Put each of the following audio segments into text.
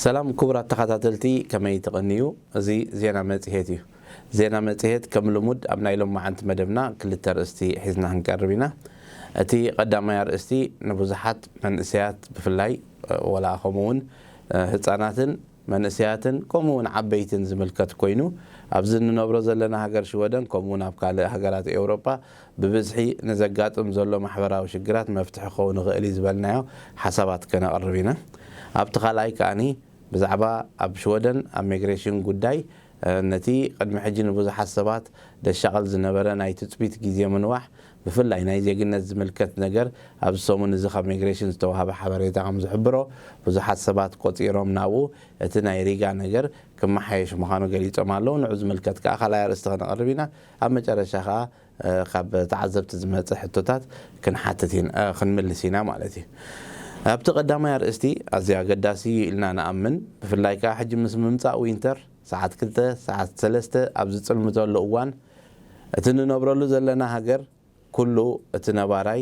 ሰላም ክቡራት ተኸታተልቲ፣ ከመይ ትቕንዩ? እዚ ዜና መጽሔት እዩ። ዜና መጽሔት ከም ልሙድ ኣብ ናይ ሎማዓንቲ መደብና ክልተ ኣርእስቲ ሒዝና ክንቀርብ ኢና። እቲ ቀዳማይ ኣርእስቲ ንብዙሓት መንእሰያት ብፍላይ፣ እ፣ ወላ ከምኡ እውን፣ እ፣ ህጻናትን መንእሰያትን ከምኡ እውን ዓበይትን ዝምልከት ኮይኑ፣ ኣብዚ እንነብሮ ዘለና ሃገር ሽወደን ከምኡ እውን ኣብ ካልእ ሃገራት ኤውሮጳ ብብዝሒ ንዘጋጥም ዘሎ ማሕበራዊ ሽግራት መፍትሒ ክኸውን ይኽእል እዩ ዝበልናዮ ሓሳባት ከነቕርብ ኢና። ኣብቲ ካልኣይ ከኣኒ ብዛዕባ ኣብ ሽወደን ኣብ ሚግሬሽን ጉዳይ፣ እ፣ ነቲ ቅድሚ ሕጂ ንብዙሓት ሰባት ደሻቕል ዝነበረ ናይ ትጽቢት ግዜ ምንዋሕ፣ ብፍላይ ናይ ዜግነት ዝምልከት ነገር ኣብዚ ሰሙን እዚ ካብ ሚግሬሽን ዝተዋህበ ሓበሬታ ከም ዝሕብሮ፣ ብዙሓት ሰባት ቆጺሮም ናብኡ እቲ ናይ ሪጋ ነገር ክመሓየሽ ምዃኑ ገሊጾም ኣለዉ። ንዑ ዝምልከት ከኣ ካልኣይ ኣርእስቲ ከነቕርብ ኢና። ኣብ መጨረሻ ከኣ እ፣ ካብ ተዓዘብቲ ዝመጽእ ሕቶታት ክንሓትት ኢና፣ እ፣ ክንምልስ ኢና ማለት እዩ። ኣብቲ ቀዳማይ ኣርእስቲ ኣዝዩ ኣገዳሲ እዩ ኢልና ንኣምን፣ ብፍላይ ከኣ ሕጂ ምስ ምምጻእ ዊንተር ሰዓት ክልተ፣ ሰዓት ሰለስተ ኣብ ዝጽልምተሉ እዋን፣ እቲ ንነብረሉ ዘለና ሃገር ኩሉ እቲ ነባራይ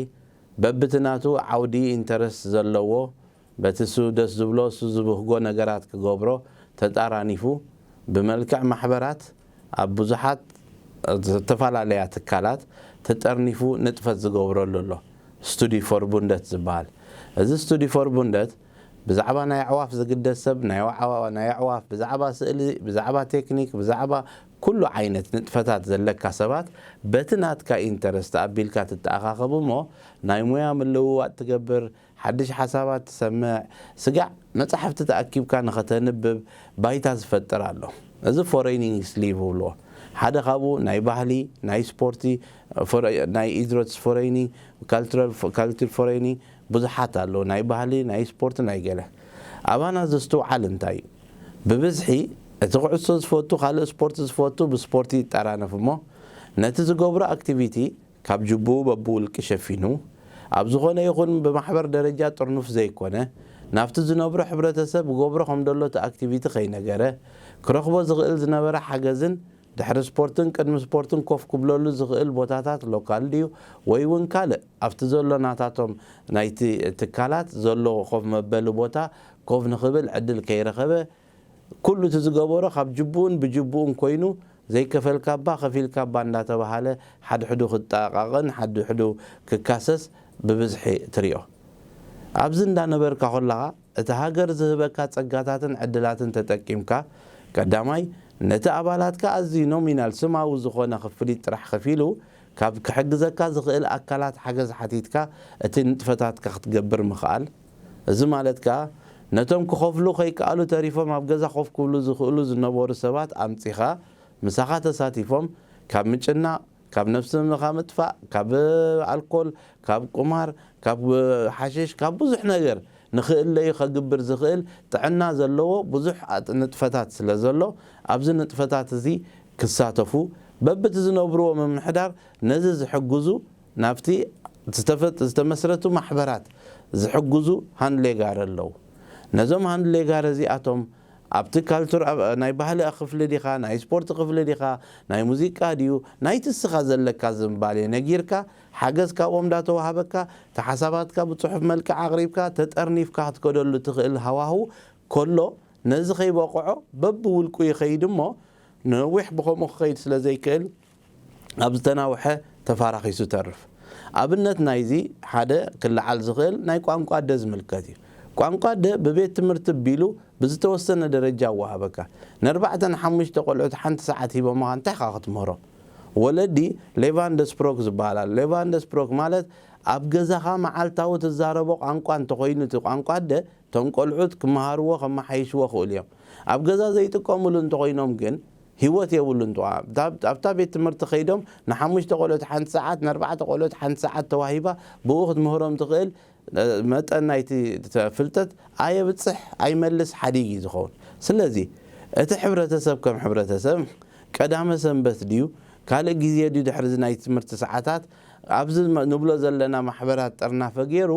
በብቲ ናቱ ዓውዲ ኢንተረስት ዘለዎ በቲ እሱ ደስ ዝብሎ፣ እሱ ዝብህጎ ነገራት ክገብሮ ተጣራኒፉ፣ ብመልክዕ ማሕበራት ኣብ ብዙሓት ዝተፈላለያ ትካላት ተጠርኒፉ ንጥፈት ዝገብረሉ ኣሎ። ስቱዲ ፎርቡንደት ዝበሃል። እዚ ስቱዲ ፎርቡንደት ብዛዕባ ናይ ኣዕዋፍ ዝግደስ ሰብ፣ ናይ ኣዕዋ-፣ ናይ ኣዕዋፍ፣ ብዛዕባ ስእሊ፣ ብዛዕባ ቴክኒክ፣ ብዛዕባ ኩሉ ዓይነት ንጥፈታት ዘለካ ሰባት በቲ ናትካ ኢንተረስት ኣቢልካ ትተኣኻኸብ እሞ፣ ናይ ሞያ ምልውዋጥ ትገብር፣ ሓድሽ ሓሳባት ትሰምዕ፣ ስጋዕ መጻሕፍቲ ተኣኪብካ ንኸተንብብ ባይታ ዝፈጥር ኣሎ። እዚ ፎሬኒንግ ስሊቭ ይብልዎ። ሓደ ካብኡ ናይ ባህሊ፣ ናይ ስፖርቲ፣ ፎረ-፣ ናይ ኢድሮትስ ፎሬኒ፣ ካልቸራል ፎ-፣ ካልቸር ፎሬኒ ብዙሓት ኣለዉ። ናይ ባህሊ፣ ናይ ስፖርት፣ ናይ ገለ። ኣባና ዝስትውዓል እንታይ እዩ? ብብዝሒ እቲ ኩዕሶ ዝፈቱ፣ ካልእ ስፖርት ዝፈቱ ብስፖርቲ ይጠራነፍ እሞ፣ ነቲ ዝገብሮ ኣክቲቪቲ ካብ ጅቡኡ በብውልቂ ሸፊኑ፣ ኣብ ዝኾነ ይኹን ብማሕበር ደረጃ ጥርኑፍ ዘይኮነ፣ ናብቲ ዝነብሮ ሕብረተሰብ ክገብሮ ከም ደሎ እቲ ኣክቲቪቲ ከይነገረ፣ ክረኽቦ ዝኽእል ዝነበረ ሓገዝን ድሕሪ ስፖርትን ቅድሚ ስፖርትን ኮፍ ክብለሉ ዝኽእል ቦታታት ሎካል ድዩ ወይ እውን ካልእ ኣብቲ ዘሎ ናታቶም ናይቲ ትካላት ዘሎ ኮፍ መበሊ ቦታ ኮፍ ንኽብል ዕድል ከይረኸበ፣ ኩሉ እቲ ዝገበሮ ካብ ጅቡኡን ብጅቡኡን ኮይኑ ዘይከፈልካ እባ ከፊልካ እባ እንዳተባሃለ ሓድሕዱ ክጠቓቕን ሓድሕዱ ክካሰስ ብብዝሒ ትሪኦ። ኣብዚ እንዳነበርካ ከለኻ እቲ ሃገር ዝህበካ ጸጋታትን ዕድላትን ተጠቂምካ፣ ቀዳማይ ነቲ ኣባላትካ ኣዝዩ ኖሚናል ስማዊ ዝኾነ ክፍሊት ጥራሕ ከፊሉ ካብ ክሕግዘካ ዝኽእል ኣካላት ሓገዝ ሓቲትካ እቲ ንጥፈታትካ ክትገብር ምኽኣል። እዚ ማለት ከኣ ነቶም ክኸፍሉ ከይከኣሉ ተሪፎም ኣብ ገዛ ኮፍ ክብሉ ዝኽእሉ ዝነበሩ ሰባት ኣምጺኻ ምሳኻ ተሳቲፎም ካብ ምጭናቕ፣ ካብ ነፍሲ ምኻ ምጥፋእ፣ ካብ ኣልኮል፣ ካብ ቁማር፣ ካብ ሓሽሽ፣ ካብ ብዙሕ ነገር ንኽእለዩ ከግብር ዝኽእል ጥዕና ዘለዎ ብዙሕ ኣጥ-፣ ንጥፈታት ስለ ዘሎ፣ ኣብዚ ንጥፈታት እዚ ክሳተፉ፣ በብቲ ዝነብርዎ ምምሕዳር ነዚ ዝሕግዙ፣ ናብቲ ዝተፈጥ-፣ ዝተመስረቱ ማሕበራት ዝሕግዙ ሃንድሌጋር ኣለዉ። ነዞም ሃንድሌጋር እዚኣቶም ኣብቲ ካልቸር ኣብ-፣ ናይ ባህሊ ክፍሊ ዲኻ፣ ናይ ስፖርት ክፍሊ ዲኻ፣ ናይ ሙዚቃ ድዩ፣ ናይቲ እስኻ ዘለካ ዝንባሌ ነጊርካ፣ ሓገዝ ካብኦም እንዳተዋሃበካ፣ እቲ ሓሳባትካ ብጽሑፍ መልክዕ ኣቕሪብካ፣ ተጠርኒፍካ ክትከደሉ ትኽእል ሃዋህው ከሎ፣ ነዚ ከይበቕዖ በብውልቁ ይኸይድ እሞ፣ ንነዊሕ ብኸምኡ ክኸይድ ስለ ዘይክእል፣ ኣብ ዝተናውሐ ተፋራኺሱ ተርፍ። ኣብነት ናይዚ ሓደ ክለዓል ዝኽእል ናይ ቋንቋ ኣደ ዝምልከት እዩ። ቋንቋ ኣደ ብቤት ትምህርቲ ቢሉ ብዝተወሰነ ደረጃ ይወሃበካ። ንኣርባዕተ ንሓሙሽተ ቆልዑት ሓንቲ ሰዓት ሂቦምኻ እንታይ ኢኻ ክትምህሮም? ወለዲ ሌቫንደስፕሮክ ዝበሃል ኣሎ። ሌቫንደስፕሮክ ማለት ኣብ ገዛኻ መዓልታዊ ትዛረቦ ቋንቋ እንተኾይኑ እቲ ቋንቋ ኣደ፣ እቶም ቆልዑት ክመሃርዎ ከመሓይሽዎ ክእሉ እዮም። ኣብ ገዛ ዘይጥቀምሉ እንተኾይኖም ግን ህይወት የብሉን። እታ-፣ ኣብታ ቤት ትምህርቲ ከይዶም ንሓሙሽተ ቆልዑት ሓንቲ ሰዓት፣ ንኣርባዕተ ቆልዑት ሓንቲ ሰዓት ተዋሂባ ብኡ ክትምህሮም ትኽእል፣ እ፣ መጠን ናይቲ ፍልጠት ኣየብጽሕ ኣይመልስ ሓዲግ እዩ ዝኸውን። ስለዚ እቲ ሕብረተሰብ ከም ሕብረተሰብ ቀዳመ ሰንበት ድዩ ካልእ ግዜ ድዩ ድሕሪ እዚ ናይ ትምህርቲ ሰዓታት ኣብዚ መ-፣ ንብሎ ዘለና ማሕበራት ጥርናፈ ገይሩ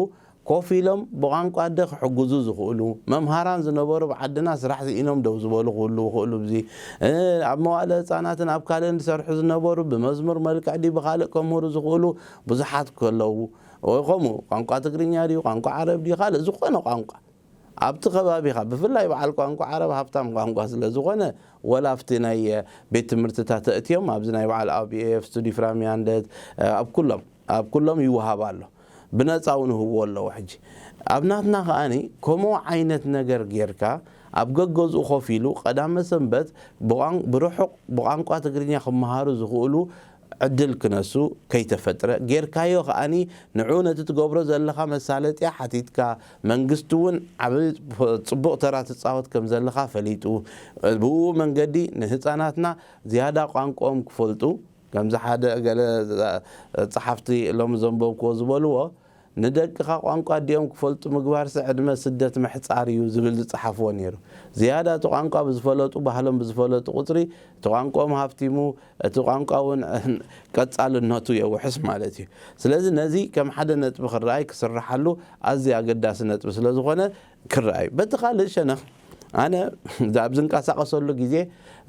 ኮፍ ኢሎም ብቋንቋ ኣደ ክሕግዙ ዝኽእሉ መምሃራን ዝነበሩ ኣብ ዓድና ስራሕ ስኢኖም ደው ዝበሉ ክህልዉ ይኽእሉ። ኣብዚ፣ እ፣ ኣብ መዋእለ ህጻናትን ኣብ ካልእን ዝሰርሑ ዝነበሩ ብመዝሙር መልክዕ ድዩ ብኻልእ ከምህሩ ዝኽእሉ ብዙሓት ከለዉ፣ ወይ ከምኡ ቋንቋ ትግርኛ ድዩ ቋንቋ ዓረብ ድዩ ካልእ ዝኾነ ቋንቋ ኣብቲ ከባቢኻ ብፍላይ በዓል ቋንቋ ዓረብ ሃብታም ቋንቋ ስለ ዝኾነ ወላ ኣብቲ ናይ ቤት ትምህርትታት ተእትዮም ኣብዚ ናይ በዓል ኣብ ኤፍ ስቱዲ ፍራሚያንደት ኣብ ኩሎም ኣብ ኩሎም ይወሃብ ኣሎ። ብነፃ እውን ይህብዎ ኣለዉ። ሕጂ ኣብ ናትና ከኣኒ ከምኡ ዓይነት ነገር ጌርካ ኣብ ገገዝኡ ኮፍ ኢሉ ቀዳመ ሰንበት ብቋን- ብርሑቕ ብቋንቋ ትግርኛ ክመሃሩ ዝኽእሉ ዕድል ክነሱ ከይተፈጥረ ጌርካዮ ከኣኒ ንዑ ነቲ ትገብሮ ዘለኻ መሳለጥያ ሓቲትካ መንግስቲ እውን ዓብ ፅቡቕ ተራ ትፃወት ከም ዘለኻ ፈሊጡ ብኡ መንገዲ ንህፃናትና ዝያዳ ቋንቋኦም ክፈልጡ ከምዚ ሓደ ገለ ጸሓፍቲ ሎሚ ዘንበብክዎ ዝበልዎ ንደቅኻ ቋንቋ ኣዲኦም ክፈልጡ ምግባርሲ ዕድመ ስደት ምሕጻር እዩ ዝብል ዝጸሓፍዎ ነይሩ። ዝያዳ እቲ ቋንቋ ብዝፈለጡ ባህሎም ብዝፈለጡ ቁጽሪ እቲ ቋንቋኦም ሃፍቲሙ እቲ ቋንቋ እውን ቀጻልነቱ የውሕስ ማለት እዩ። ስለዚ ነዚ ከም ሓደ ነጥቢ ክረኣይ ክስርሓሉ ኣዝዩ ኣገዳሲ ነጥቢ ስለ ዝኾነ ክረኣይ። በቲ ካልእ ሸነኽ ኣነ ኣብ ዝንቀሳቐሰሉ ግዜ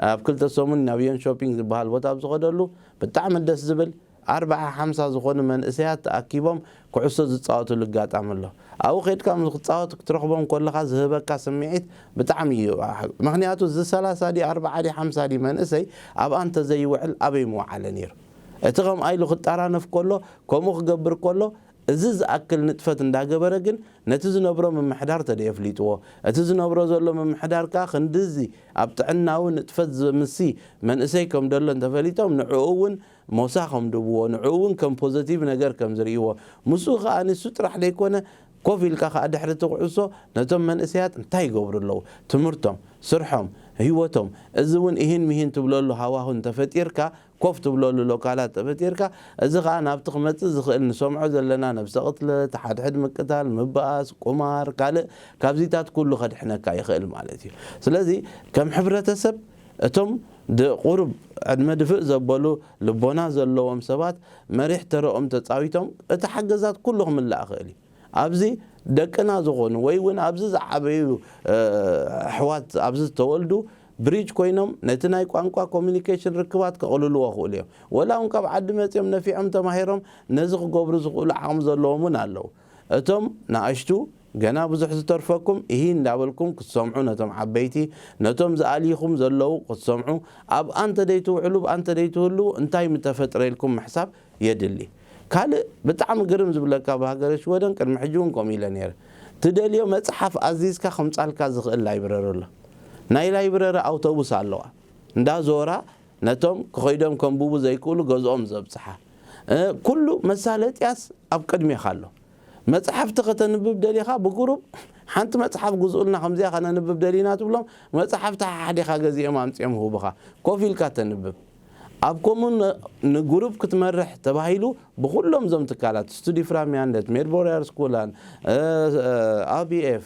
ኣብ ክልተ ሰሙን ናብ ዮንሾፒንግ ዝበሃል ቦታ ኣብ ዝኸደሉ ብጣዕሚ ደስ ዝብል ኣርብዓ ሓምሳ ዝኾኑ መንእሰያት ተኣኪቦም ኩዕሶ ዝፃወትሉ ኣጋጣሚ ኣሎ። ኣብኡ ከድካ ምስ ክፃወት ክትረኽቦም ከለኻ ዝህበካ ስምዒት ብጣዕሚ እዩ። ምክንያቱ እዚ ሰላሳ ዲ ኣርብዓ ዲ ሓምሳ ዲ መንእሰይ ኣብኣ እንተዘይውዕል ኣበይ ምውዓለ ነይሩ? እቲ ከምኣ ኢሉ ክጠራነፍ ከሎ ከምኡ ክገብር ከሎ እዚ ዝኣክል ንጥፈት እንዳገበረ ግን ነቲ ዝነብሮ ምምሕዳር ተደየፍሊጥዎ እቲ ዝነብሮ ዘሎ ምምሕዳር ከኣ ክንድዚ ኣብ ጥዕናዊ ንጥፈት ዘምሲ መንእሰይ ከም ደሎ እንተፈሊጦም ንዕኡ እውን ሞሳ ከም ድብዎ ንዕኡ እውን ከም ፖዘቲቭ ነገር ከም ዝርእይዎ ምስኡ ከኣ ንሱ ጥራሕ ደይኮነ ኮፍ ኢልካ ከኣ ድሕሪ እቲ ኩዕሶ ነቶም መንእሰያት እንታይ ይገብሩ ኣለዉ ትምህርቶም ስርሖም ህይወቶም እዚ እውን እሂን ምሂን ትብለሉ ሃዋሁ እንተፈጢርካ ኮፍ ትብለሉ ሎካላት ተፈጢርካ እዚ ከኣ ናብቲ ክመጽእ ዝኽእል ንሰምዖ ዘለና ነብሰ ቅትለት፣ ሓድሕድ ምቅታል፣ ምብኣስ፣ ቁማር፣ ካልእ ካብዚታት ኩሉ ከድሕነካ ይኽእል ማለት እዩ። ስለዚ ከም ሕብረተሰብ እቶም ድ- ቁሩብ ዕድመ ድፍእ ዘበሉ ልቦና ዘለዎም ሰባት መሪሕ ተረኦም ተጻዊቶም እቲ ሓገዛት ኩሉ ክምላእ ይኽእል እዩ። ኣብዚ ደቅና ዝኾኑ ወይ እውን ኣብዚ ዝዓበዩ ኣሕዋት ኣብዚ ዝተወልዱ ብሪጅ ኮይኖም ነቲ ናይ ቋንቋ ኮሚኒኬሽን ርክባት ከቕልልዎ ይኽእሉ እዮም። ወላ እውን ካብ ዓዲ መፂኦም ነፊዖም ተማሂሮም ነዚ ክገብሩ ዝኽእሉ ዓቕሚ ዘለዎም እውን ኣለዉ። እቶም ንኣሽቱ ገና ብዙሕ ዝተርፈኩም እሂ እንዳበልኩም ክትሰምዑ ነቶም ዓበይቲ ነቶም ዝኣልይኹም ዘለዉ ክትሰምዑ ኣብኣ እንተደይትውዕሉ ብኣ እንተደይትህልዉ እንታይ ምተፈጥረ ኢልኩም ምሕሳብ የድሊ። ካልእ ብጣዕሚ ግርም ዝብለካ ብሃገረ ሽወደን ቅድሚ ሕጂ እውን ከምኡ ኢለ ነይረ። ትደልዮ መፅሓፍ ኣዚዝካ ከምፃልካ ዝኽእል ላይብረሪ ኣሎ። ናይ ላይብረሪ ኣውቶቡስ ኣለዋ። እንዳዞራ ነቶም ክኸይዶም ከንብቡ ዘይክእሉ ገዝኦም ዘብፅሓ። ኩሉ መሳለጥያስ ኣብ ቅድሜኻ ኣሎ። መፅሓፍቲ ከተንብብ ደሊኻ ብጉሩብ ሓንቲ መፅሓፍ ግዝኡልና ከምዚኣ ከነንብብ ደሊና ትብሎም መፅሓፍቲ ሓሓዲኻ ገዚኦም ኣምፂኦም ህቡኻ ኮፍ ኢልካ ተንብብ ኣብ ከምኡ ንጉሩብ ክትመርሕ ተባሂሉ ብኩሎም ዞም ትካላት ስቱዲ ፍራሚያንደት ሜድቦርያር ስኩላን ኣብኤፍ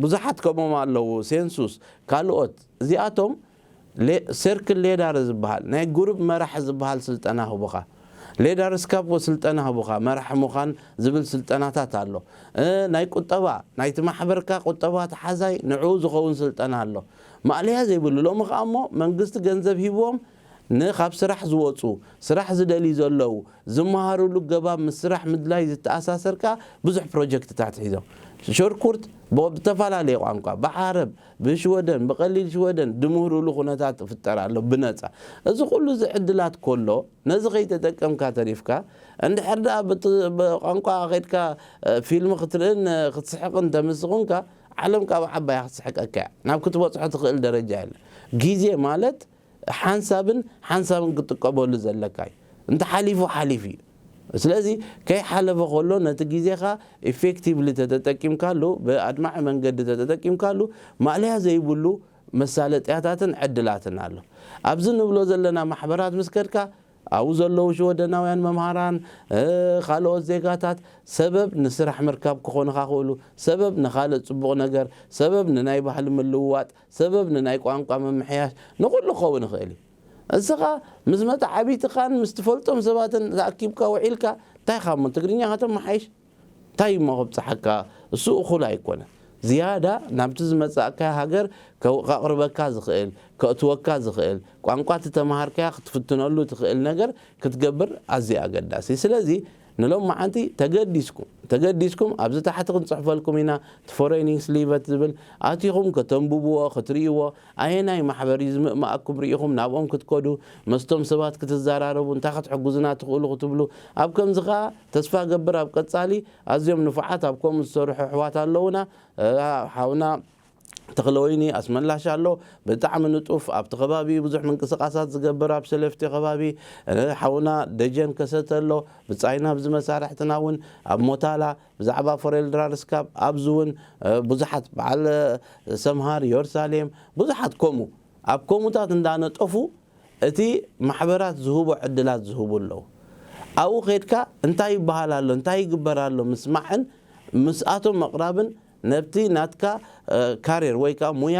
ብዙሓት ከምኦም ኣለዉ ሴንሱስ ካልኦት እዚኣቶም ሰርክል ሌዳር ዝበሃል ናይ ጉሩብ መራሕ ዝበሃል ስልጠና ህቡኻ ሌዳር ስካፕ ስልጠና ህቡኻ መራሕ ምዃን ዝብል ስልጠናታት ኣሎ ናይ ቁጠባ ናይቲ ማሕበርካ ቁጠባ ተሓዛይ ንዕኡ ዝኸውን ስልጠና ኣሎ ማእለያ ዘይብሉ ሎሚ ከኣ እሞ መንግስቲ ገንዘብ ሂብዎም ንካብ ስራሕ ዝወፁ ስራሕ ዝደልዩ ዘለዉ ዝመሃሩሉ ገባብ ምስ ስራሕ ምድላይ ዝተኣሳሰር ከኣ ብዙሕ ፕሮጀክትታት ሒዞም ሾርኩርት ብተፈላለየ ቋንቋ ብዓረብ ብሽወደን ብቐሊል ሽወደን ድምህሩሉ ኩነታት ይፍጠር ኣሎ ብነፃ እዚ ኩሉ እዚ ዕድላት ከሎ ነዚ ከይተጠቀምካ ተሪፍካ እንድሕር ደኣ ብቋንቋ ከድካ ፊልም ክትርእን ክትስሕቕን ተምስኹንካ ዓለም ካብ ዓባያ ክትስሕቀካ እያ ናብ ክትበፅሖ ትኽእል ደረጃ የለ ግዜ ማለት ሓንሳብን ሓንሳብን ክትጥቀመሉ ዘለካ እዩ እንተ ሓሊፉ ሓሊፉ እዩ ስለዚ ከይሓለፈ ከሎ ነቲ ግዜኻ ኢፌክቲቭሊ ተተጠቂምካሉ ብኣድማዒ መንገዲ ተተጠቂምካሉ ማእለያ ዘይብሉ መሳለጥያታትን ዕድላትን ኣሎ ኣብዚ ንብሎ ዘለና ማሕበራት ምስ ከድካ ኣብኡ ዘለዉ ሽወደናውያን መምሃራን ካልኦት ዜጋታት ሰበብ ንስራሕ ምርካብ ክኾኑኻ ክእሉ ሰበብ ንኻልእ ፅቡቕ ነገር ሰበብ ንናይ ባህሊ ምልውዋጥ ሰበብ ንናይ ቋንቋ ምምሕያሽ ንኹሉ ክኸውን ይኽእል እዩ እስኻ ምስ መተዓቢትኻን ምስ ትፈልጦም ሰባትን ተኣኪብካ ውዒልካ እንታይ ኢኻ እሞ ትግርኛ ከተመሓይሽ እንታይ እሞ ከብፅሓካ እሱ እኹል ኣይኮነ ዝያዳ ናብቲ ዝመፃእካ ሃገር ከቕርበካ ዝኽእል ከእትወካ ዝኽእል ቋንቋ እቲ ተምሃርካያ ክትፍትነሉ ትኽእል ነገር ክትገብር ኣዝዩ ኣገዳሲ ስለዚ ንሎም መዓንቲ ተገዲስኩም ተገዲስኩም ኣብዚ ታሕቲ ክንጽሕፈልኩም ኢና። ትፎሬኒንግስ ሊቨት ዝብል ኣቲኹም ከተንብብዎ ክትርእይዎ፣ ኣየናይ ማሕበር እዩ ዝምእማኣኩም ርኢኹም ናብኦም ክትከዱ፣ መስቶም ሰባት ክትዘራረቡ፣ እንታይ ክትሕግዙና ትኽእሉ ክትብሉ። ኣብ ከምዚ ከኣ ተስፋ ገብር ኣብ ቀጻሊ ኣዝዮም ንፉዓት ኣብ ከምኡ ዝሰርሑ ኣሕዋት ኣለዉና። ሓውና ተኽለወይኒ ኣስመላሽ ኣሎ፣ ብጣዕሚ ንጡፍ ኣብቲ ከባቢ ብዙሕ ምንቅስቃሳት ዝገብር ኣብ ሰለፍቲ ከባቢ። ሓውና ደጀን ከሰተ ኣሎ፣ ብጻይና ኣብዚ መሳርሕትና እውን ኣብ ሞታላ ብዛዕባ ፎሬል ድራርስካብ ኣብዚ እውን ብዙሓት በዓል ሰምሃር ዮርሳሌም ብዙሓት ከምኡ ኣብ ከምኡታት እንዳነጠፉ እቲ ማሕበራት ዝህቦ ዕድላት ዝህቡ ኣለዉ። ኣብኡ ከድካ እንታይ ይበሃል ኣሎ እንታይ ይግበር ኣሎ ምስማዕን ምስኣቶም መቕራብን ነብቲ ናትካ ካሪር ወይ ከዓ ሙያ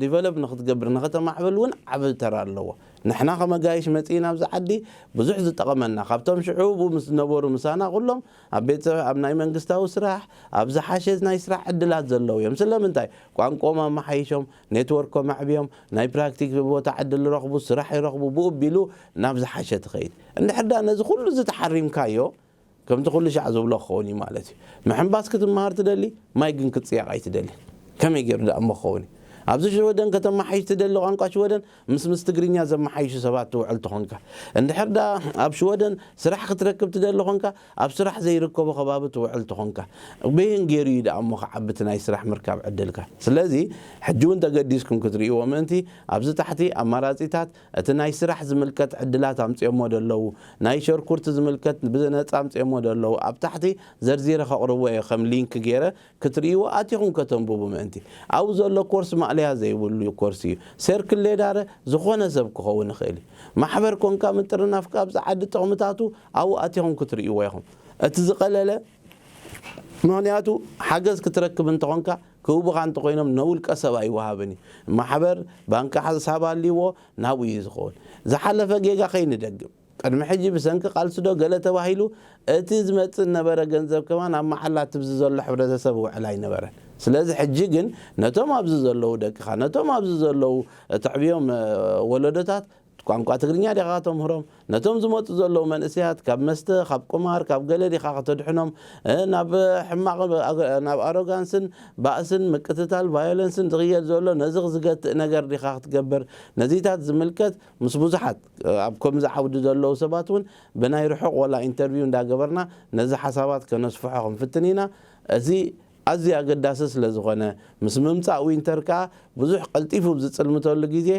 ዲቨሎፕ ንክትገብር ንክተማዕብል እውን ዓብ ተራ ኣለዎ። ንሕና ከመጋይሽ መፅእና ኣብዚ ዓዲ ብዙሕ ዝጠቐመና ካብቶም ሽዑ ምስ ዝነበሩ ምሳና ኩሎም ኣብ ቤት ኣብ ናይ መንግስታዊ ስራሕ ኣብ ዝሓሸ ናይ ስራሕ ዕድላት ዘለዉ እዮም። ስለምንታይ ቋንቆም ኣመሓይሾም ኔትወርኮም ኣዕብዮም ናይ ፕራክቲክ ቦታ ዕድል ረኽቡ ስራሕ ይረኽቡ ብኡ ቢሉ ናብ ዝሓሸ ትኸይድ። እንድሕር ዳ ነዚ ኩሉ ዝተሓሪምካዮ ከምቲ ኩሉ ሻዕ ዝብሎ ክኸውን እዩ ማለት እዩ። ምሕንባስ ክትመሃር ትደሊ ማይ ግን ክትፅያቕ ኣይትደሊ። ከመይ ገይሩ ደኣ እሞ ክኸውን እዩ? ኣብዚ ሽወደን ከተመሓይሽ ትደሊ ቋንቋ ሽወደን ምስ ምስ ትግርኛ ዘመሓይሹ ሰባት ትውዕል ትኾንካ። እንድሕር ደኣ ኣብ ሽወደን ስራሕ ክትረክብ ትደሊ ኾንካ ኣብ ስራሕ ዘይርከቦ ከባቢ ትውዕል ትኾንካ። በየን ገይሩ እዩ ደኣ እሞ ክዓቢ እቲ ናይ ስራሕ ምርካብ ዕድልካ? ስለዚ ሕጂ እውን ተገዲስኩም ክትርእይዎ ምእንቲ ኣብዚ ታሕቲ ኣማራፂታት እቲ ናይ ስራሕ ዝምልከት ዕድላት ኣምፅኦሞ ደለዉ ናይ ሸርኩርቲ ዝምልከት ብነፃ ኣምፅኦሞ ደለዉ ኣብ ታሕቲ ዘርዚረ ከቕርቦ እየ ከም ሊንክ ገይረ ክትርእይዎ ኣቲኹም ከተንብቡ ምእንቲ ኣብኡ ዘሎ ኮርስ ማእለያ ዘይብሉ ኮርስ እዩ። ሴርክል ሌዳረ ዝኾነ ሰብ ክኸውን ይኽእል እዩ። ማሕበር ኮንካ ምጥርናፍካ ኣብዚ ዓዲ ጥቕምታቱ ኣብኡ ኣቲኹም ክትርእይዎ ኢኹም። እቲ ዝቐለለ ምኽንያቱ ሓገዝ ክትረክብ እንተኾንካ ክህቡኻ እንተኾይኖም ነውልቀ ሰብ ኣይወሃብን እዩ። ማሕበር ባንክ ሓሳብ ኣልዎ ናብኡ እዩ ዝኸውን። ዝሓለፈ ጌጋ ከይንደግም ቅድሚ ሕጂ ብሰንኪ ቃልስዶ ገለ ተባሂሉ እቲ ዝመፅእ ነበረ ገንዘብ ከማን ኣብ መዓላ ትብዚ ዘሎ ሕብረተሰብ ውዕል ኣይነበረን። ስለዚ ሕጂ ግን ነቶም ኣብዚ ዘለዉ ደቅኻ ነቶም ኣብዚ ዘለዉ ተዕብዮም ወለዶታት ቋንቋ ትግርኛ ዲኻ ተምህሮም? ነቶም ዝመፁ ዘለዉ መንእሰያት ካብ መስተ ካብ ቁማር ካብ ገለ ዲኻ ከተድሕኖም? ናብ ሕማቕ ናብ ኣሮጋንስን ባእስን ምቅትታል ቫዮለንስን ዝቕየድ ዘሎ ነዚ ዝገትእ ነገር ዲኻ ክትገብር? ነዚታት ዝምልከት ምስ ብዙሓት ኣብ ከምዚ ዓውዲ ዘለዉ ሰባት እውን ብናይ ርሑቕ ወላ ኢንተርቪው እንዳገበርና ነዚ ሓሳባት ከነስፍሖ ክንፍትን ኢና። እዚ ኣዝዩ ኣገዳሲ ስለ ዝኾነ ምስ ምምፃእ ዊንተር ከዓ ብዙሕ ቀልጢፉ ዝፅልምተሉ ግዜ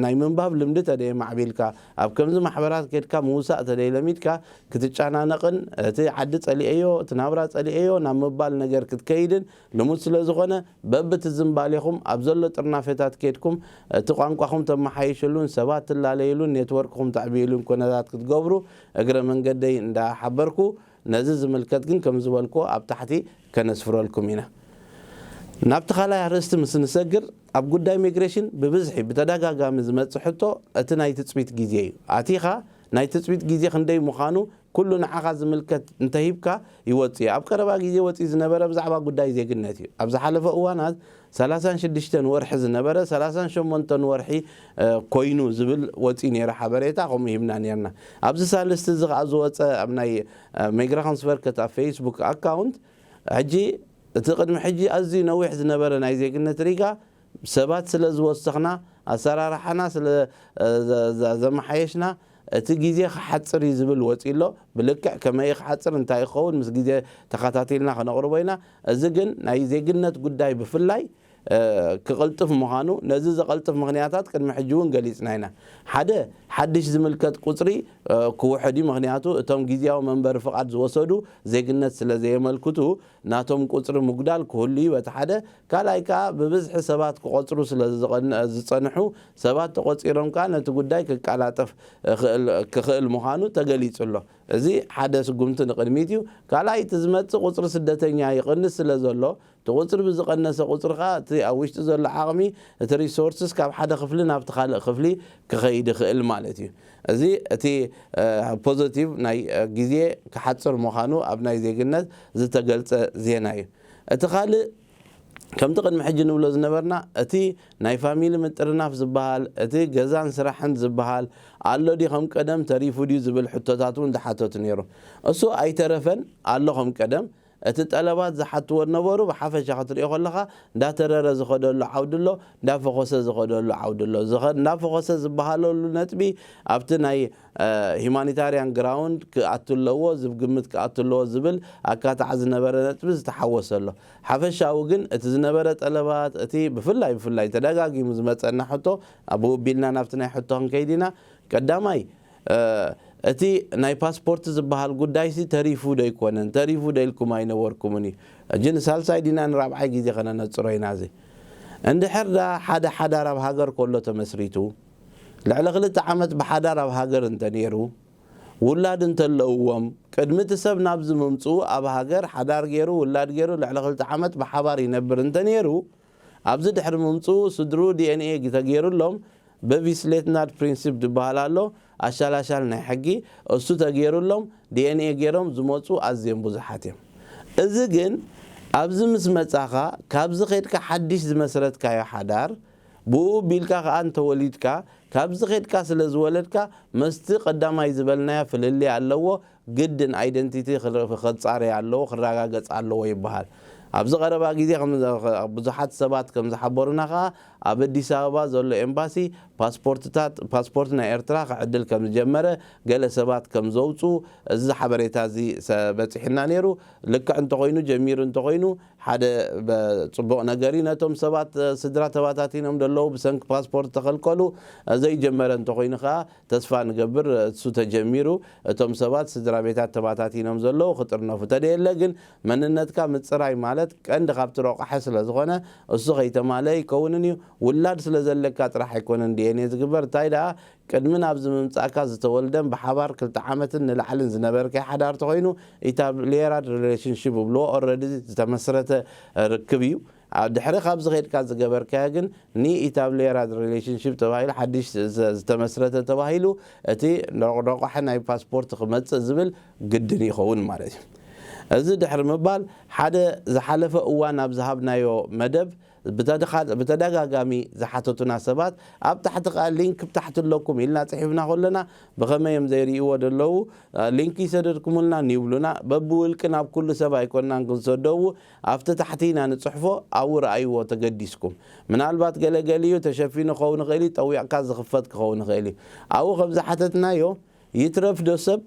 ናይ ምንባብ ልምዲ ተደየ ማዕቢልካ ኣብ ከምዚ ማሕበራት ከድካ ምውሳእ ተደይለሚድካ ክትጨናነቕን እቲ ዓዲ ፀሊኤዮ እቲ ናብራ ፀሊኤዮ ናብ ምባል ነገር ክትከይድን ልሙድ ስለ ዝኾነ በብቲ ዝምባሌኹም ኣብ ዘሎ ጥርናፌታት ከድኩም እቲ ቋንቋኹም ተመሓይሽሉን ሰባት ትላለይሉን ኔትወርክኹም ተዕብይሉን ኩነታት ክትገብሩ እግረ መንገደይ እንዳሓበርኩ ነዚ ዝምልከት ግን ከም ዝበልኩዎ ኣብ ታሕቲ ከነስፍረልኩም ኢና። ናብቲ ካልኣይ ኣርእስቲ ምስ ንሰግር ኣብ ጉዳይ ሚግሬሽን ብብዝሒ ብተደጋጋሚ ዝመፅእ ሕቶ እቲ ናይ ትፅቢት ግዜ እዩ። ኣቲኻ ናይ ትፅቢት ግዜ ክንደይ ምዃኑ ኩሉ ንዓኻ ዝምልከት እንተሂብካ ይወፅእ እዩ። ኣብ ቀረባ ግዜ ወፂኡ ዝነበረ ብዛዕባ ጉዳይ ዜግነት እዩ። ኣብ ዝሓለፈ እዋናት ሰላሳን ሽዱሽተን ወርሒ ዝነበረ ሰላሳን ሸሞንተን ወርሒ ኮይኑ ዝብል ወፂኡ ነይረ ሓበሬታ ከምኡ ሂብና ነርና። ኣብዚ ሳልስቲ እዚ ከዓ ዝወፀ ኣብ ናይ ሜግራኸንስቨርከት ኣብ ፌስቡክ ኣካውንት ሕጂ እቲ ቅድሚ ሕጂ ኣዝዩ ነዊሕ ዝነበረ ናይ ዜግነት ሪጋ ሰባት ስለ ዝወሰኽና ኣሰራርሓና ስለ ዘመሓየሽና እቲ ግዜ ክሓፅር እዩ ዝብል ወፂ ኣሎ። ብልክዕ ከመይ ክሓፅር እንታይ ክኸውን ምስ ግዜ ተኸታቲልና ከነቕርቦ ኢና። እዚ ግን ናይ ዜግነት ጉዳይ ብፍላይ ክቕልጥፍ ምዃኑ ነዚ ዘቐልጥፍ ምኽንያታት ቅድሚ ሕጂ እውን ገሊፅና ኢና። ሓደ ሓድሽ ዝምልከት ቁፅሪ ክውሕድ እዩ። ምኽንያቱ እቶም ግዜያዊ መንበሪ ፍቓድ ዝወሰዱ ዜግነት ስለ ዘየመልክቱ ናቶም ቁፅሪ ምጉዳል ክህሉ እዩ በቲ ሓደ። ካልኣይ ከዓ ብብዝሒ ሰባት ክቆፅሩ ስለ ዝፀንሑ ሰባት ተቆፂሮም ከዓ ነቲ ጉዳይ ክቀላጠፍ ክኽእል ምዃኑ ተገሊፁ ኣሎ። እዚ ሓደ ስጉምቲ ንቕድሚት እዩ። ካልኣይ እቲ ዝመፅእ ቁፅሪ ስደተኛ ይቕንስ ስለ ዘሎ እቲ ቁፅሪ ብዝቐነሰ ቁፅሪ ከዓ እቲ ኣብ ውሽጢ ዘሎ ዓቕሚ እቲ ሪሶርስስ ካብ ሓደ ክፍሊ ናብቲ ካልእ ክፍሊ ክኸይድ ይኽእል ማለት እዩ። እዚ እቲ ፖዘቲቭ ናይ ግዜ ክሓፅር ምዃኑ ኣብ ናይ ዜግነት ዝተገልፀ ዜና እዩ። እቲ ካልእ ከምቲ ቅድሚ ሕጂ ንብሎ ዝነበርና፣ እቲ ናይ ፋሚሊ ምጥርናፍ ዝበሃል፣ እቲ ገዛን ስራሕን ዝበሃል ኣሎ ድዩ፣ ከም ቀደም ተሪፉ ድዩ ዝብል ሕቶታት እውን ዝሓተቱ ነይሩ። እሱ ኣይተረፈን፣ ኣሎ ከም ቀደም። እቲ ጠለባት ዝሓትዎ ነበሩ፣ ብሓፈሻ ክትሪኦ ከለኻ እንዳተረረ ዝኸደሉ ዓውዲ ኣሎ፣ እንዳፈኾሰ ዝኸደሉ ዓውዲ ኣሎ። ዝኸ- እንዳፈኾሰ ዝበሃለሉ ነጥቢ ኣብቲ ናይ ሂማኒታርያን ግራውንድ ክኣቱ ኣለዎ፣ ዝብ ግምት ክኣቱ ኣለዎ ዝብል ኣካታዕ ዝነበረ ነጥቢ ዝተሓወሰ ኣሎ። ሓፈሻዊ ግን እቲ ዝነበረ ጠለባት፣ እቲ ብፍላይ ብፍላይ ተደጋጊሙ ዝመፀና ሕቶ፣ ኣብኡ ቢልና ናብቲ ናይ ሕቶ ክንከይድ ኢና። ቀዳማይ እቲ ናይ ፓስፖርት ዝበሃል ጉዳይሲ ተሪፉ ዶ ኣይኮነን፣ ተሪፉ ዶ ኢልኩም ኣይነበርኩምን እዩ። እጂ ንሳልሳይ ዲና ንራብዓይ ግዜ ከነነፅሮ ኢና። እዚ እንድሕር ዳ ሓደ ሓዳር ኣብ ሃገር ከሎ ተመስሪቱ፣ ልዕሊ ክልተ ዓመት ብሓዳር ኣብ ሃገር እንተነይሩ፣ ውላድ እንተለውዎም፣ ቅድሚ እቲ ሰብ ናብዚ ምምፅኡ ኣብ ሃገር ሓዳር ገይሩ፣ ውላድ ገይሩ፣ ልዕሊ ክልተ ዓመት ብሓባር ይነብር እንተነይሩ፣ ኣብዚ ድሕሪ ምምፅኡ ስድርኡ ዲኤንኤ ተገይሩሎም፣ በቪስሌትናድ ፕሪንሲፕ ዝበሃል ኣሎ፣ ኣሻላሻል ናይ ሕጊ፣ እሱ ተገይሩሎም፣ ዲኤንኤ ገይሮም ዝመፁ ኣዝዮም ብዙሓት እዮም። እዚ ግን ኣብዚ ምስ መፃኻ፣ ካብዚ ኸይድካ ሓድሽ ዝመስረትካዮ ሓዳር፣ ብኡ ቢልካ ከኣ እንተወሊድካ፣ ካብዚ ኸይድካ ስለ ዝወለድካ፣ መስቲ ቀዳማይ ዝበልናዮ ፍልልይ ኣለዎ፣ ግድን ኣይደንቲቲ ክር- ክጻረይ ኣለዎ፣ ክረጋገጽ ኣለዎ ይበሃል። ኣብዚ ቀረባ ግዜ ከም ብዙሓት ሰባት ከም ዝሓበሩና ከኣ፣ ኣብ ኣዲስ ኣበባ ዘሎ ኤምባሲ ፓስፖርትታት፣ ፓስፖርት ናይ ኤርትራ ክዕድል ከም ዝጀመረ፣ ገለ ሰባት ከም ዘውጹ፣ እዚ ሓበሬታ እዚ ሰ- በጺሑና ነይሩ። ልክዕ እንተኾይኑ፣ ጀሚሩ እንተኾይኑ፣ ሓደ በ- ጽቡቕ ነገር እዩ። ነቶም ሰባት፣ እ፣ ስድራ ተባታቲኖም ዘለዉ ብሰንኪ ፓስፖርት ተኸልከሉ፣ እ፣ ዘይጀመረ እንተኾይኑ ከኣ ተስፋ ንገብር፣ እ፣ እሱ ተጀሚሩ፣ እቶም ሰባት ስድራ ቤታት ተባታቲኖም ዘለዉ ክጥርነፉ። ተደየለ ግን መንነትካ ምጽራይ ማለት ቀንዲ ካብቲ ረቋሒ ስለ ዝኾነ፣ እሱ ከይተማልአ ኣይከውንን እዩ። ውላድ ስለ ዘለካ ጥራሕ ኣይኮነን ዲኤንኤ ዝግበር። እንታይ ደኣ ቅድሚ ናብዚ ምምጻእካ ዝተወልደን ብሓባር ክልተ ዓመትን ንላዕልን ዝነበርካዮ ሓዳር ተኾይኑ፣ ኢታብሊየራድ ሪሌሽንሺፕ ይብልዎ፣ ኦልረዲ ዝተመስረተ ርክብ እዩ። ኣብ ድሕሪ ካብዚ ከድካ ዝገበርካዮ ግን ኒ ኢታብሊየራድ ሪሌሽንሺፕ ተባሂሉ ሓድሽ ዝ- ዝተመስረተ ተባሂሉ እቲ ረቋሒ ናይ ፓስፖርት ክመጽእ ዝብል ግድን ይኸውን ማለት እዩ። እዚ ድሕሪ ምባል ሓደ ዝሓለፈ እዋን ኣብ ዝሃብናዮ መደብ ብተደኻ- ብተደጋጋሚ ዝሓተቱና ሰባት ኣብ ታሕቲ ከኣ ሊንክ ብታሕቲ ኣለኩም ኢልና ጽሒፍና ከለና ብኸመይ እዮም ዘይርእይዎ ዘለዉ? ሊንክ ይሰደድኩምልና ይብሉና። በብውልቂ ናብ ኩሉ ሰብ ኣይኮንናን ክንሰደዉ ኣብቲ ታሕቲ ኢና ንጽሕፎ፣ ኣብኡ ረኣይዎ ተገዲስኩም። ምናልባት ገለገሊኡ ተሸፊኑ ክኸውን ይኽእል እዩ፣ ጠዊቕካ ዝኽፈት ክኸውን ይኽእል እዩ። ኣብኡ ከም ዝሓተትናዮ ይትረፍ ዶ ሰብ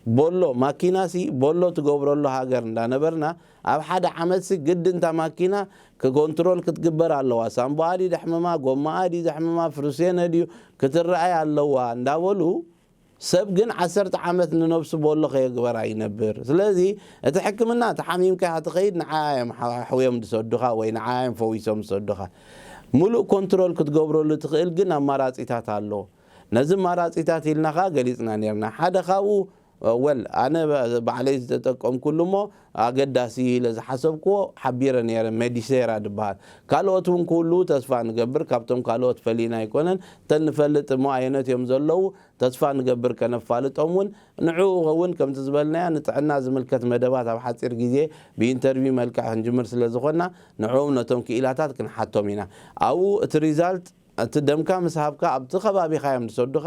ቦሎ ማኪናሲ ቦሎ ትገብረሉ ሃገር እንዳነበርና ኣብ ሓደ ዓመትሲ ግድንታ ማኪና ክኮንትሮል ክትግበር ኣለዋ። ሳምቦኣ ድዩ ዘሕምማ፣ ጎማኣ ድዩ ዘሕምማ፣ ፍሩሴነ ድዩ ክትረኣይ ኣለዋ እንዳበሉ ሰብ ግን ዓሰርተ ዓመት ንነብሱ ቦሎ ከየግበራ ይነብር። ስለዚ እቲ ሕክምና ተሓሚምካ ኢኻ ትኸይድ፣ ንዓያ እዮም ሓ- ኣሕውዮም ዝሰዱኻ ወይ ንዓያ እዮም ፈዊሶም ዝሰዱኻ። ሙሉእ ኮንትሮል ክትገብረሉ ትኽእል ግን ኣማራጺታት ኣሎ። ነዚ ኣማራጺታት ኢልና ኸኣ ገሊጽና ነርና። ሓደ ካብኡ ወል ኣነ ባዕለይ ዝተጠቀምኩሉ እሞ ኣገዳሲ ኢለ ዝሓሰብክዎ ሓቢረ ነይረ፣ ሜዲሴራ ድበሃል። ካልኦት እውን ክህልዉ ተስፋ ንገብር፣ ካብቶም ካልኦት ፈሊና ኣይኮነን። እተን ንፈልጥ እሞ ኣየኖት እዮም ዘለዉ ተስፋ ንገብር ከነፋልጦም እውን። ንዕኡ እውን ከምቲ ዝበልናዮ ንጥዕና ዝምልከት መደባት ኣብ ሓጺር ግዜ ብኢንተርቪው መልክዕ ክንጅምር ስለ ዝኾንና ንዕኦም ነቶም ክኢላታት ክንሓቶም ኢና። ኣብኡ እቲ ሪዛልት እቲ ደምካ ምስ ሃብካ ኣብቲ ከባቢኻ እዮም ዝሰዱኻ።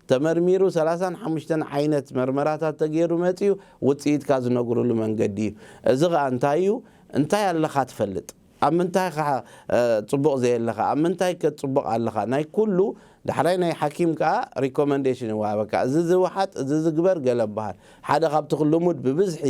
ተመርሚሩ ሰላሳን ሓሙሽተን ዓይነት መርመራታት ተገይሩ መጺኡ ውጽኢትካ ዝነግሩሉ መንገዲ እዩ። እዚ ኸኣ እንታይ እዩ? እንታይ ኣለኻ ትፈልጥ? ኣብ ምንታይ ኸ ጽቡቕ ዘየለኻ? ኣብ ምንታይ ከ ጽቡቕ ኣለኻ? ናይ ኩሉ ዳሕራይ ናይ ሓኪም ከኣ ሪኮመንዴሽን ይወሃበካ። እዚ ዝወሓጥ፣ እዚ ዝግበር ገለ በሃል። ሓደ ካብቲ ልሙድ ብብዝሒ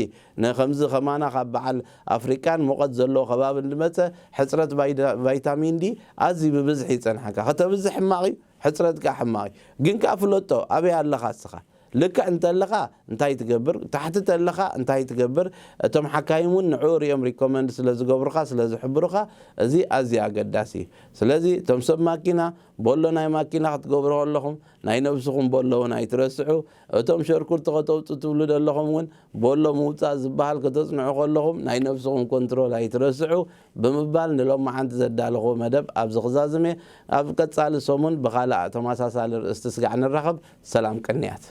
ንከምዚ ከማና ካብ በዓል ኣፍሪቃን ሙቐት ዘለዎ ከባቢ እንድመጸ ሕጽረት ቫይዳ- ቫይታሚን ዲ ኣዝዩ ብብዝሒ ይጸንሓካ። ከተብዝሕ ሕማቕ እዩ፣ ሕጽረት ከኣ ሕማቕ እዩ። ግን ከኣ ፍለጦ ኣበይ ኣለኻ እስኻ? ልክዕ እንተለኻ እንታይ ትገብር? ታሕቲ ተለኻ እንታይ ትገብር? እቶም ሓካይም እውን ንዕኡ ሪኦም ሪኮመንድ ስለ ዝገብሩኻ፣ ስለ ዝሕብሩኻ፣ እዚ ኣዝዩ ኣገዳሲ እዩ። ስለዚ እቶም ሰብ ማኪና ቦሎ ናይ ማኪና ክትገብሩ ከለኹም ናይ ነብስኹም ቦሎ እውን ኣይትረስዑ። እቶም ሸርኩርቲ ከተውፁ ትብሉ ዘለኹም እውን ቦሎ ምውፃእ ዝበሃል ከተፅንዑ ከለኹም ናይ ነብስኹም ኮንትሮል ኣይትረስዑ ብምባል ንሎማዓንቲ ዘዳለኹዎ መደብ ኣብዚ ክዛዝም እየ። ኣብ ቀፃሊ ሰሙን ብኻልእ ተመሳሳሊ ርእስቲ ስጋዕ ንራኸብ። ሰላም ቅንያት።